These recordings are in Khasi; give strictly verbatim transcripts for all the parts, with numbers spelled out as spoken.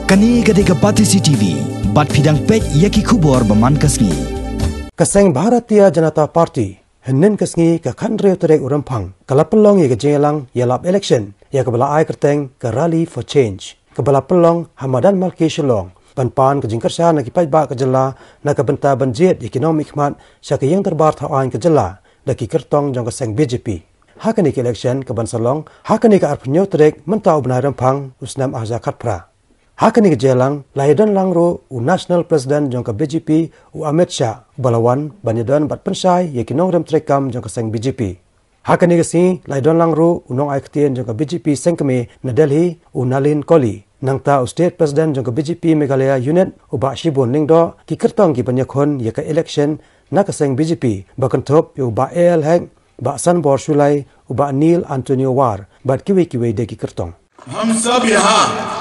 Kane ka dei ka Batesi T V, bad phi dang peit ïa ki khubor ba man ka sngi. Ka seng Bharatiya Janata Party, hynnin ka sngi ka khathynriew tarik u Rymphang, ka la pynlong ïa ka jingïalang ïalap election, ïa kaba la ai kyrteng ka Rally for Change, kaba la pynlong ha Madan Malki Shillong, ban pan ka jingkyrshan na ki paidbah ka jylla, na ka bynta ban jied ïa ki nongmihkhmat sha ka ïing dorbar thaw aiñ ka jylla, da ki kyrtong jong ka seng B J P. Ha kane ka election kaban sa long ha kane ka arphew hynñiew tarik mynta u bnai Rymphang u snem arhajar khatphra. Ha kane ka jingïalang la ïadon lang ruh u National President jong ka B J P, u Amit Shah, uba la wan ban ïadon bad pynshai ïa ki nongrim treikam jong ka seng B J P. Ha kane ka sngi la ïadon lang ruh u nongai ktien jong ka B J P seng kmie na Delhi, u Nalin Kohli, nangta u State President jong ka B J P Meghalaya Unit, u Bah Shibun Lyngdoh, ki kyrtong kiban ïakhun ïa ka election na ka seng B J P, ba kynthup ïa u Bah A L Hek, Bah Sanbor Shullai, u Bah Neil Antonio War, bad kiwei kiwei de ki kyrtong. हम सब यहाँ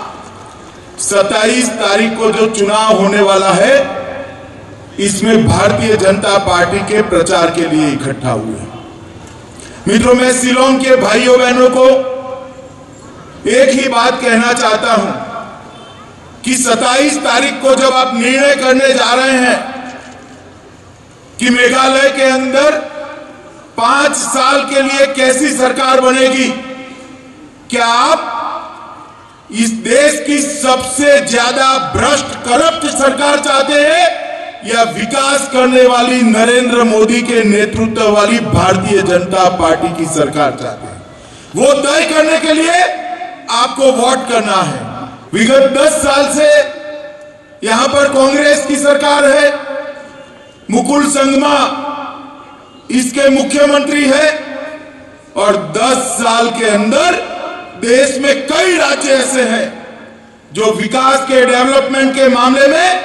सत्ताईस तारीख को जो चुनाव होने वाला है, इसमें भारतीय जनता पार्टी के प्रचार के लिए इकट्ठा हुए हैं। मित्रों, मैं शिलोंग के भाइयों बहनों को एक ही बात कहना चाहता हूं कि सत्ताईस तारीख को जब आप निर्णय करने जा रहे हैं कि मेघालय के अंदर पांच साल के लिए कैसी सरकार बनेगी, क्या आप इस देश की सबसे ज्यादा भ्रष्ट, करप्ट सरकार चाहते हैं या विकास करने वाली नरेंद्र मोदी के नेतृत्व वाली भारतीय जनता पार्टी की सरकार चाहते हैं? वो तय करने के लिए आपको वोट करना है। विगत दस साल से यहां पर कांग्रेस की सरकार है, मुकुल संगमा इसके मुख्यमंत्री है, और दस साल के अंदर देश में कई राज्य ऐसे हैं जो विकास के, डेवलपमेंट के मामले में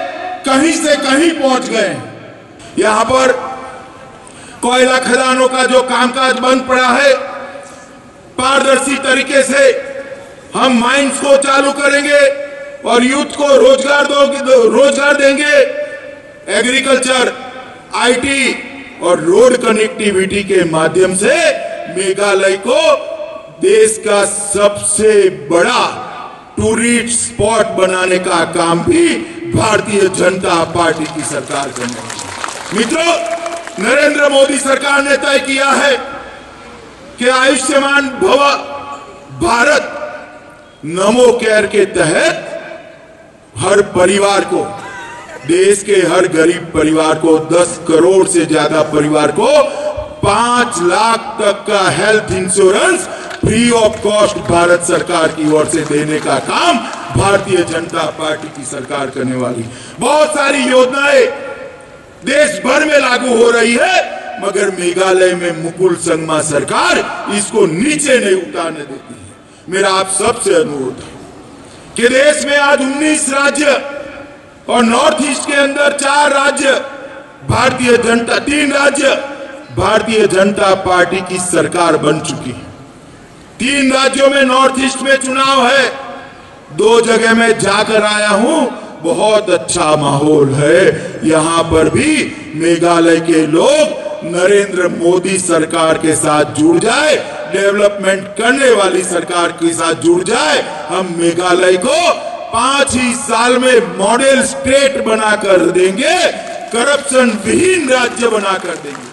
कहीं से कहीं पहुंच गए हैं। यहां पर कोयला खदानों का जो कामकाज बंद पड़ा है, पारदर्शी तरीके से हम माइंस को चालू करेंगे और यूथ को रोजगार दो, रोजगार देंगे। एग्रीकल्चर, आईटी और रोड कनेक्टिविटी के माध्यम से मेघालय को देश का सबसे बड़ा टूरिस्ट स्पॉट बनाने का काम भी भारतीय जनता पार्टी की सरकार करने वाली है। मित्रों, नरेंद्र मोदी सरकार ने तय किया है कि आयुष्मान भव भारत नमो केयर के तहत हर परिवार को, देश के हर गरीब परिवार को, दस करोड़ से ज्यादा परिवार को पांच लाख तक का हेल्थ इंश्योरेंस फ्री ऑफ कॉस्ट भारत सरकार की ओर से देने का काम भारतीय जनता पार्टी की सरकार करने वाली। बहुत सारी योजनाएं देश भर में लागू हो रही है, मगर मेघालय में मुकुल संगमा सरकार इसको नीचे नहीं उतारने देती है। मेरा आप सबसे अनुरोध है कि देश में आज उन्नीस राज्य और नॉर्थ ईस्ट के अंदर चार राज्य भारतीय जनता, तीन राज्य भारतीय जनता पार्टी की सरकार बन चुकी है। तीन राज्यों में नॉर्थ ईस्ट में चुनाव है, दो जगह में जाकर आया हूं, बहुत अच्छा माहौल है। यहां पर भी मेघालय के लोग नरेंद्र मोदी सरकार के साथ जुड़ जाए, डेवलपमेंट करने वाली सरकार के साथ जुड़ जाए, हम मेघालय को पांच ही साल में मॉडल स्टेट बनाकर देंगे, करप्शन विहीन राज्य बनाकर देंगे।